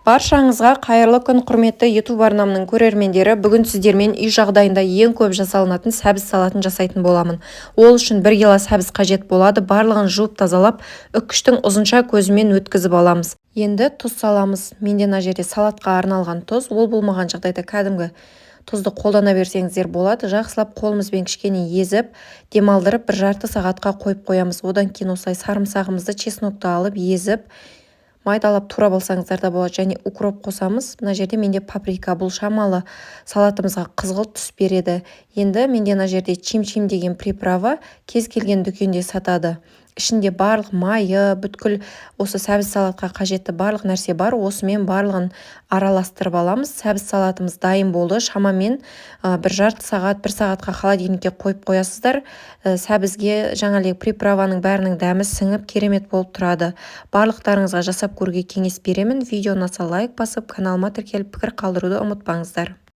Баршаңызға қайырлы күн, құрметті YouTube арнамның көрермендері! Бүгін сіздермен үй жағдайында ең көп жасалынатын сәбіз салатын жасайтын боламын. Ол үшін 1 кило сәбіз қажет болады. Барлығын жуып тазалап, үккіштің ұзынша көзімен өткізіп аламыз. Енді тұз саламыз. Менде мына жерде салатқа арналған тұз, ол болмаған жағдайда кәдімгі тұзды қолдана берсеңіздер болады. Жақсылап қолымызбен кішкене езіп, демалдырып, бір жарты сағатқа қойып қоямыз. Одан кейін осылай сарымсағымызды, чеснокты алып, езіп, майдалап турап алсаңыздар да болады және укроп қосамыз. Мына жерде менде паприка, бұл шамалы салатымызға қызғылт түс береді. Енді менде мына жерде чим-чим деген приправа, кез келген дүкенде сатады. Ішінде барлық майы, бүткіл осы сәбіз салатқа қажетті барлық нәрсе бар. Осымен барлығын араластырып аламыз. Сәбіз салатымыз дайын болды. Шамамен бір жарты сағат, бір сағатқа холодильникке қойып қоясыздар. Сәбізге жаңа приправаның бәрінің дәмі сіңіп, керемет болып тұрады. Барлықтарыңызға жасап көруге кеңес беремін. Видео ұнаса, лайк басып, каналыма тіркеліп, пікір қалдыруды ұмытпаңыздар.